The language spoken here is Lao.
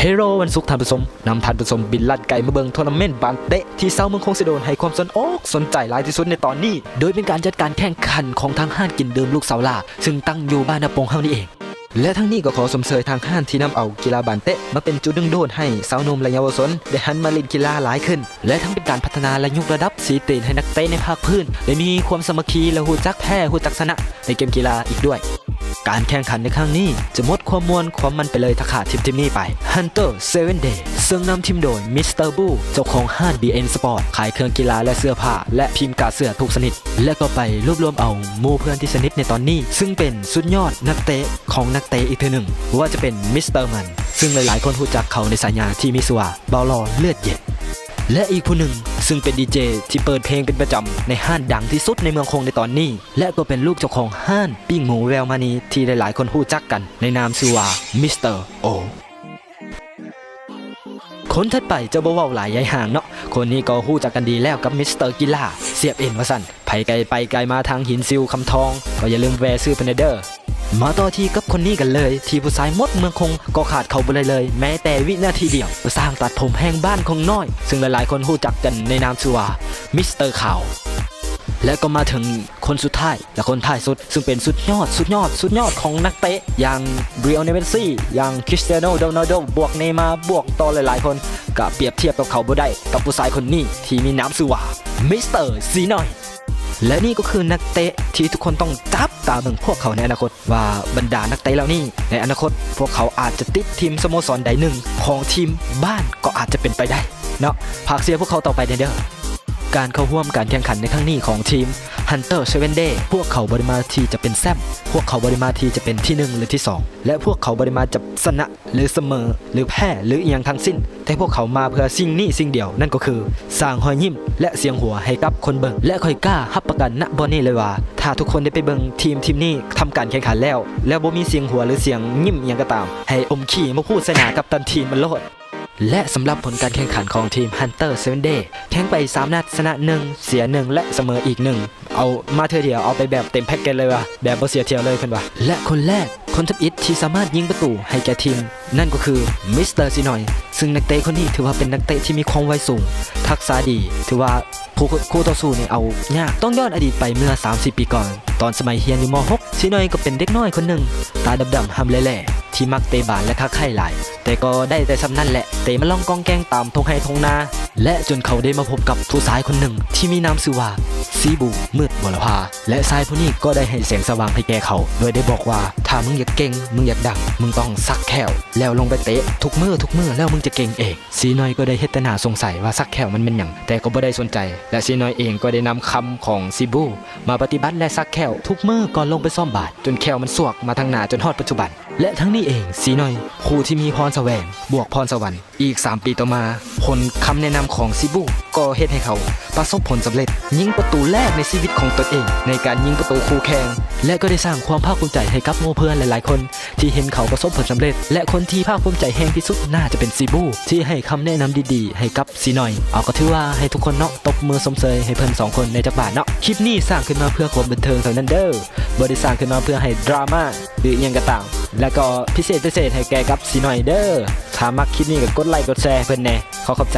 ເຮໂລ ວັນສຸກ ທ່ານຜູ້ຊົມ ນຳທ່ານຜູ້ຊົມບິນລັດໄກມາເບິ່ງໂທນາເມັນບານເຕະທີ່ຊາວເມືອງຄົງເຊໂດນໃຫ້ຄວາມສົນອົກສົນໃຈຫຼາຍທີ່ສຸດໃນຕອນນີ້ ໂດຍເປັນການຈັດການແຂ່ງຂັນຂອງທາງຮ້ານກິນດື່ມລູກສາວຫຼ້າ ຊຶ່ງຕັ້ງຢູ່ບ້ານນາປົງເຮົານີ້ເອງ. ແລະ ທັງນີ້ກໍຂໍຊົມເຊີຍທາງຮ້ານທີ່ນຳເອົາກິລາບານເຕະມາເປັນຈຸດດຶງດູດໃຫ້ຊາວໜຸ່ມ ແລະ ເຍົາວະຊົນໄດ້ຫັນມາຫຼິ້ນກິລາຫຼາຍຂຶ້ນ ແລະ ທັງເປັນການພັດທະນາ ແລະ ຍົກລະດັບສີຕີນໃຫ້ນັກເຕະໃນພາກພື້ນໄດ້ມີຄວາມສາມັກຄີ ແລະ ຮູ້ຈັກແພ້ ຮູ້ຈັກຊະນະ ໃນເກມກິລາອີກດ້ວຍ. ການແຂ່ງຂັນໃນຄັ້ງນີ້ຈະໝົດຄວາມມ່ວນຄວາມມັນໄປເລີຍຖ້າຂາດທີມທີມນີ້ໄປ. Hunter Seven Day ເຊິ່ງນຳທີມໂດຍ Mister Boo ເຈົ້າຂອງຮ້ານ BN Sport ຂາຍເຄື່ອງກິລາ ແລະ ເສື້ອຜ້າ ແລະ ພິມກາເສື້ອທຸກຊະນິດ ແລະ ກໍໄປລວບລວມເອົາໝູ່ເພື່ອນທີ່ສະໜິດໃນຕອນນີ້ ຊຶ່ງເປັນສຸດຍອດນັກເຕະຂອງນັກເຕະອີກເທື່ອໜຶ່ງ ບໍ່ວ່າຈະເປັນ Mister Man ຊຶ່ງຫຼາຍໆຄົນຮູ້ຈັກເຂົາໃນສາຍາທີ່ມີຊື່ວ່າ ບ່າວຫຼໍ່ເລືອດເຢັນ ແລະ ອີກຜູ້ໜຶ່ງ ຊຶ່ງເປັນດີເຈທີ່ເປີດເພງເປັນປະຈຳໃນຮ້ານດັງທີ່ສຸດໃນເມືອງຄົງໃນຕອນນີ້ ແລະ ກໍເປັນລູກເຈົ້າຂອງຮ້ານປີ້ງໝູແວວມະນີທີ່ຫຼາຍໆຄົນຮູ້ຈັກກັນໃນນາມຊື່ວ່າ Mister O. ຄົນຖັດໄປຈະບໍ່ເວົ້າຫຼາຍຢາຍຫ່າງເນາະ, ຄົນນີ້ກໍຮູ້ຈັກກັນດີແລ້ວກັບມິສເຕີກິລາ ສຽບເອັນວ່າຊັ້ນ. ໃຜໄກໄປໄກມາທາງຫີນຊິວຄຳທອງ ກໍຢ່າລືມແວ່ຊື້ເພິ່ນແດ່ເດີ. ມາຕໍ່ທີ່ກັບຄົນນີ້ກັນເລີຍ ທີ່ຜູ້ຊາຍໝົດເມືອງຄົງກໍຂາດເຂົາບໍ່ໄດ້ເລີຍ ແມ້ແຕ່ວິນາທີດຽວ ຊ່າງຕັດຜົມແຫ່ງບ້ານຄົງນ້ອຍ ຊຶ່ງຫຼາຍໆຄົນຮູ້ຈັກກັນໃນນາມຊື່ວ່າ ມິສເຕີຂາວ. ແລະ ກໍມາເຖິງຄົນສຸດທ້າຍ ແລະ ຄົນທ້າຍສຸດ ຊຶ່ງເປັນສຸດຍອດ ສຸດຍອດ ສຸດຍອດຂອງນັກເຕະ ຢ່າງ Lionel Messi ຢ່າງ Cristiano Ronaldo ບວກ Neymar ບວກຕໍ່ຫຼາຍໆຄົນ ກະປຽບທຽບກັບເຂົາບໍ່ໄດ້ ກັບຜູ້ຊາຍຄົນນີ້ທີ່ມີນາມຊື່ວ່າ ມິສເຕີ ສີໜ້ອຍ. ແລະ ນີ້ກໍຄືນັກເຕະທີ່ທຸກຄົນຕ້ອງຈັບຕາເບິ່ງພວກເຂົາໃນອະນາຄົດ ວ່າບັນດານັກເຕະເຫຼົ່ານີ້ ໃນອະນາຄົດພວກເຂົາອາດຈະຕິດທີມສະໂມສອນໃດໜຶ່ງຂອງທີມບ້ານກໍອາດຈະເປັນໄປໄດ້ເນາະ. ຝາກເຊຍພວກເຂົາຕໍ່ໄປແດ່ເດີ. ການເຂົ້າຮ່ວມການແຂ່ງຂັນໃນຄັ້ງນີ້ຂອງທີມ Hunter Seven Day ພວກເຂົາບໍ່ໄດ້ມາທີ່ຈະເປັນແຊ້ມ, ພວກເຂົາບໍ່ໄດ້ມາທີ່ຈະເປັນທີໜຶ່ງ ຫຼື ທີສອງ ແລະ ພວກເຂົາບໍ່ໄດ້ມາຈະຊະນະ ຫຼື ສະເໝີ ຫຼື ແພ້ ຫຼື ອີ່ຫຍັງທັງສິ້ນ, ແຕ່ພວກເຂົາມາເພື່ອສິ່ງນີ້ສິ່ງດຽວ, ນັ້ນກໍຄືສ້າງຮອຍຍິ້ມ ແລະ ສຽງຫົວໃຫ້ກັບຄົນເບິ່ງ. ແລະ ຂ້ອຍກ້າຮັບປະກັນ ນະ ບ່ອນນີ້ເລີຍວ່າ ຖ້າທຸກຄົນໄດ້ໄປເບິ່ງທີມ ທີມນີ້ທຳການແຂ່ງຂັນແລ້ວ ແລ້ວບໍ່ມີສຽງຫົວ ຫຼື ສຽງຍິ້ມອີ່ຫຍັງກໍຕາມ, ໃຫ້ອົມຂີ້ມາພູດໃສ່ໜ້າກັບຕັນທີມມັນໂລດ. ແລະ ສຳລັບຜົນການແຂ່ງຂັນຂອງທີມ Hunter Seven Day ແຂ່ງໄປສາມນັດ ຊະນະໜຶ່ງ ເສຍໜຶ່ງ ແລະ ສະເໝີອີກໜຶ່ງ. ເອົາມາເທື່ອດຽວ ເອົາໄປແບບເຕັມແພັກເກັດເລີຍວ່າ ແບບບໍ່ເສຍຖ້ຽວເລີຍເພິ່ນວ່າ. ແລະ ຄົນແລກ ຄົນທຳອິດທີ່ສາມາດຍິງປະຕູໃຫ້ແກ່ທີມ ນັ້ນກໍຄື ມິສເຕີ ສີໜ້ອຍ ຊຶ່ງນັກເຕະຄົນນີ້ຖືວ່າເປັນນັກເຕະທີ່ມີຄວາມໄວສູງ ທັກສະດີ ຖືວ່າຄູ່ ຄູ່ຕໍ່ສູ້ນີ້ເອົາຍາກ. ຕ້ອງຍ້ອນອະດີດໄປເມື່ອສາມສີ່ປີກ່ອນ ຕອນສະໄໝຮຽນຢູ່ ມໍຫົກ ສີໜ້ອຍກໍເປັນເດັກນ້ອຍຄົນໜຶ່ງ ຕາດຳໆ ຮ່ຳແຫຼ່ໆ ທີ່ມັກເຕະບານ ແລະ ຄັກໃຄ່ຫຼາຍ, ແຕ່ກໍໄດ້ແຕ່ສ່ຳນັ້ນແຫຼະ ເຕະມາລ່ອງກ່ອງແກ່ງຕາມທົ່ງໄຮ່ທົ່ງນາ. ແລະ ຈົນເຂົາໄດ້ມາພົບກັບຜູ້ຊາຍຄົນໜຶ່ງທີ່ມີນາມຊື່ວ່າ ສີບູ ມືດບົວລະພາ ແລະ ຊາຍຜູ້ນີ້ກໍໄດ້ໃຫ້ແສງສະຫວ່າງໃຫ້ແກ່ເຂົາ ໂດຍໄດ້ບອກວ່າ ຖ້າມຶງຢາກເກັ່ງ ມຶງຢາກດັງ ມຶງຕ້ອງສັກແຂ້ວ ແລ້ວລົງໄປເຕະທຸກມື້ ທຸກມື້ ແລ້ວມຶງຈະເກັ່ງເອງ. ສີໜ້ອຍກໍໄດ້ເຮັດແຕ່ໜ້າສົງໄສວ່າສັກແຂ້ວມັນແມ່ນຫຍັງ, ແຕ່ກໍບໍ່ໄດ້ສົນໃຈ ແລະ ສີໜ້ອຍເອງກໍໄດ້ນຳຄຳຂອງສີບູມາປະຕິບັດ ແລະ ສັກແຂ້ວທຸກມື້ກ່ອນລົງໄປຊ້ອມບາດ ຈົນແຂ້ວມັນສວກມາທາງໜ້າຈົນຮອດປັດຈຸບັນ. ແລະ ທັງນີ້ເອງ ສີໜ້ອຍ ຜູ້ທີ່ມີພອນສະແຫວງ ບວກພອນສະຫວັນ ອີກສາມປີຕໍ່ມາ ຜົນຄຳແນະນຳຂອງສີບູກໍເຮັດໃຫ້ເຂົາປະສົບຜົນສຳເລັດ ຍິງປະຕູແລກໃນຊີວິດຂອງຕົນເອງ ໃນການຍິງປະຕູຄູ່ແຂ່ງ ແລະ ກໍໄດ້ສ້າງຄວາມພາກພູມໃຈໃຫ້ກັບໝູ່ເພື່ອນຫຼາຍໆຄົນ ທີ່ເຫັນເຂົາປະສົບຜົນສຳເລັດ ແລະ ຄົນທີ່ພາກພູມໃຈແຮງທີ່ສຸດໜ້າຈະເປັນສີບູ ທີ່ໃຫ້ຄຳແນະນຳດີໆໃຫ້ກັບສີໜ້ອຍ. ເອົາ ກໍຖືວ່າໃຫ້ທຸກຄົນເນາະ ຕົບມືຊົມເຊີຍໃຫ້ເພິ່ນສອງຄົນແດ່ຈັກບາດເນາະ. ຄລິບນີ້ສ້າງຂຶ້ນມາເພື່ອຄວາມບັນເທີງເທົ່ານັ້ນເດີ ບໍ່ໄດ້ສ້າງຂຶ້ນມາເພື່ອໃຫ້ດຣາມາ ຫຼື ອີ່ຫຍັງກໍຕາມ ແລະ ກໍພິເສດ ພິເສດໃຫ້ແກ່ກັບສີໜ້ອຍເດີ. ຖ້າມັກຄລິບນີ້ກໍກົດໄລກົດແຊໃຫ້ເພິ່ນແດ່. ຂໍຂອບໃຈ.